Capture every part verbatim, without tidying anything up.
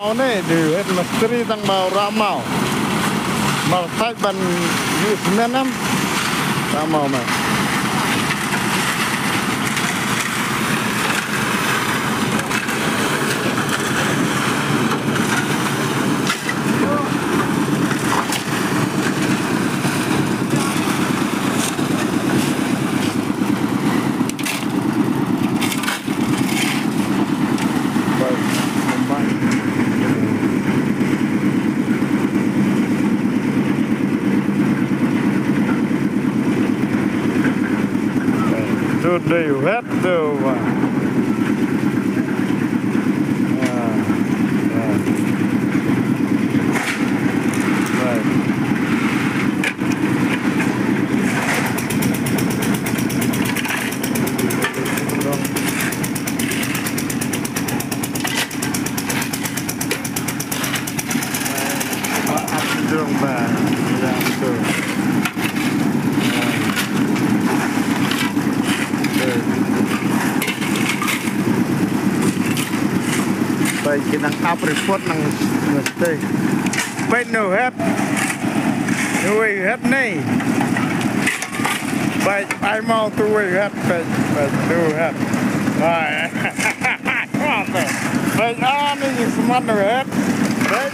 Ane, du head mistri tang ma u Ramau. Mar thait ban use menem. Ramau me. Today you have to, uh, uh, uh, right. Bai ki nang ap report nang mesti. Bai no het. No way het nei. Bai ai mau tu way het, bai, bai tu het. Bai. Bai ani sman no het. Bai.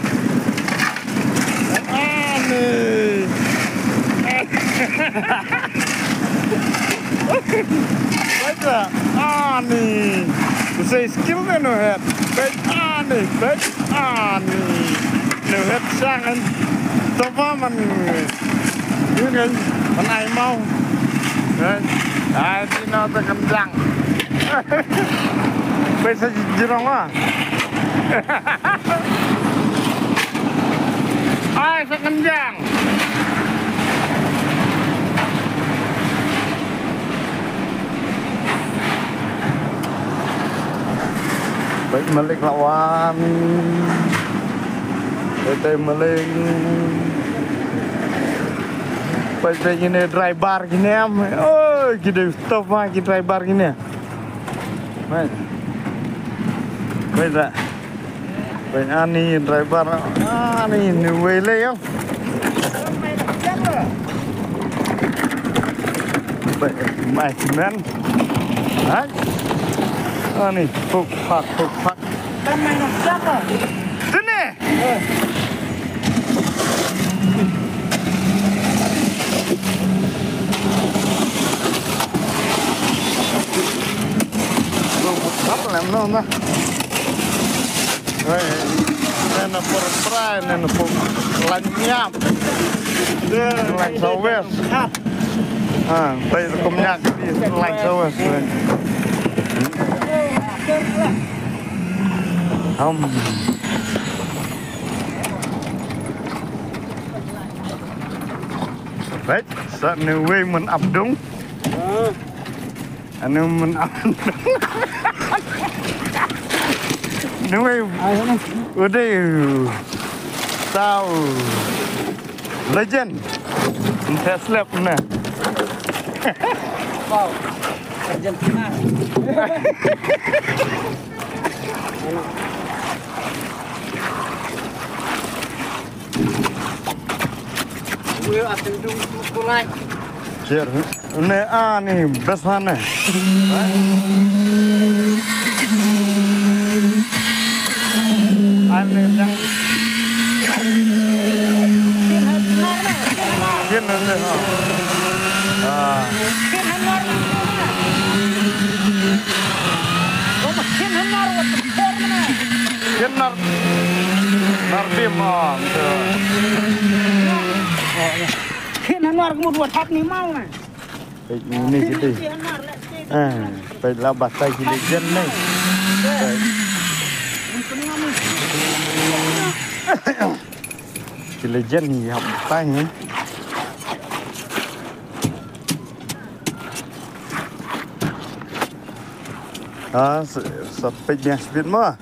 Ani. Baita ani. Sei skill ne no het. Bait ani, bait ani. No het sangan. Tama man. Yun kan. Man ai mau. Kan. Ai di no ta kan jang. Bai sa jirong ah. Ai sa kan jang. Bait malik lawan. Bait malik. Bait bait ngine driver ngine am. Oi, ki dei stop ma ki driver ngine. Bait. Bait da. Bait ani driver ani ni wei le yo. Bait mai men. Hai. Ani puk pak puk pak. Kan mai nak siapa? Sini. Apa lem no na. Oi, nena por prai, nena por lanyap. Lanyap sawes. Ha, tai kum nyak di lanyap sawes. Am. Right, sa ni wei mun ap dung. Anu mun ap dung. Ni wei udah tau legend. Nte slap na. Wow, legend na. Wei atem dung tu kulai. Cher, ne ani best one ne. Ani yang. Kin ne ha. Ah. Kin nar, nar bim, ah, betul. Kin nar kemut buat hap ni mau na. Peit ni kita. Ah, peit lah batai kita jen ni. Peit. Kita jen ni hap batai ni. Ah, sa, sa peit biang speed mo.